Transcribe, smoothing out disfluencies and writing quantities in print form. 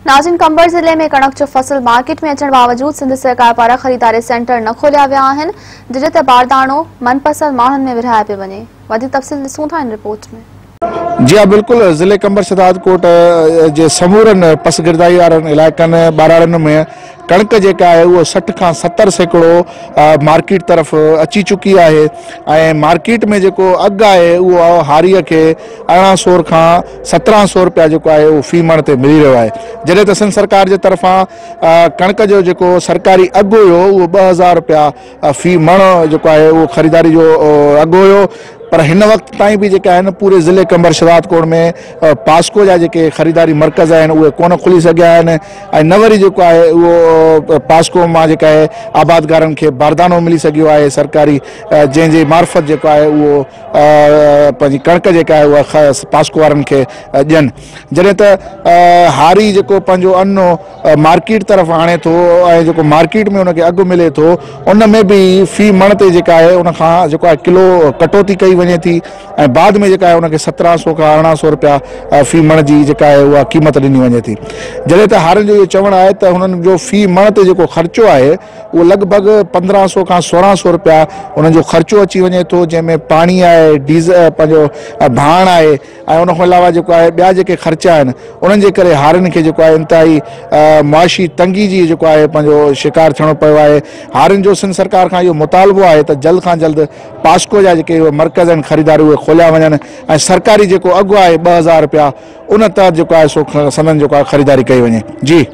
नाज़रीन, कंबर ज़िले में कणक जो फसल मार्केट में अचण बावजूद सिंध सरकार पारां ख़रीदारी सेंटर न खोलिया विया आहिनि, जॾहिं त बारदाणो मनपसंद माण्हुनि में विरहायो पियो वञे। वधीक तफ़सील ॾिसूं था इन रिपोर्ट में। जी हाँ, बिल्कुलु ज़िले कंबर शहदादकोट जे समूरनि पसगिरदाई वारनि इलाइक़नि ॿारहाड़नि में कणक जेका आहे उहो 60 खां 70% मार्केट तरफ़ अची चुकी आहे ऐं मार्केट में जेको अघु आहे उहो हारीअ खे 1800 खां 1700 रुपया जेको आहे उहो फ़ी मण ते मिली रहियो आहे। जॾहिं त सिंध सरकार जे तरफ़ां कणक जो जेको सरकारी अघु हुयो उहो 2000 रुपया फ़ी मण जेको आहे उहो ख़रीदारी जो अघु हुयो, पर हिन वक़्त ताईं बि जेका आहिनि पूरे ज़िले कंबर शहदादकोट में पास्को जा जेके ख़रीदारी मर्कज़ आहिनि उहे कोन खुली सघिया आहिनि ऐं न वरी जेको आहे उहो पास्को मां जेका आहे आबादगारनि खे बारदानो मिली सघियो आहे सरकारी, जंहिंजे मार्फ़त जेको आहे उहो पंहिंजी कणक जेका आहे उहा पास्को वारनि खे ॾियनि। जॾहिं त हारी जेको पंहिंजो अन मार्केट तरफ़ आणे थो ऐं जेको मार्केट में उनखे अघु मिले थो उन में बि फ़ी मण ते जेका आहे उनखां जेको आहे किलो कटौती कई वञे थी ऐं बाद में जेका आहे उनखे 1700 खां 1800 रुपया फ़ी मण जी जेका आहे उहा क़ीमत ॾिनी वञे थी। जॾहिं त हारनि जो इहो चवणु आहे त हुननि जो फ़ी मण ते जेको ख़र्चो आहे उहो लॻभॻि 1500 खां 1600 रुपया उन्हनि जो ख़र्चो अची वञे थो, जंहिंमें पाणी आहे, डीज़ल पंहिंजो भाण आहे ऐं उन खां अलावा जेको आहे ॿिया जेके ख़र्चा आहिनि उन्हनि जे करे हारनि खे जेको आहे इंतिहाई मुआशी तंगी जी जेको आहे पंहिंजो शिकार थियणो पियो आहे। हारनि जो सिंध सरकार खां इहो मुतालबो आहे त जल्द खां जल्द पास्को जा जेके मर्कज़ आहिनि ख़रीदारी उहे खोलिया वञनि ऐं सरकारी जेको अघु आहे 2000 रुपया उन तहत जेको आहे सो संदन जेको आहे ख़रीदारी कई वञे। जी।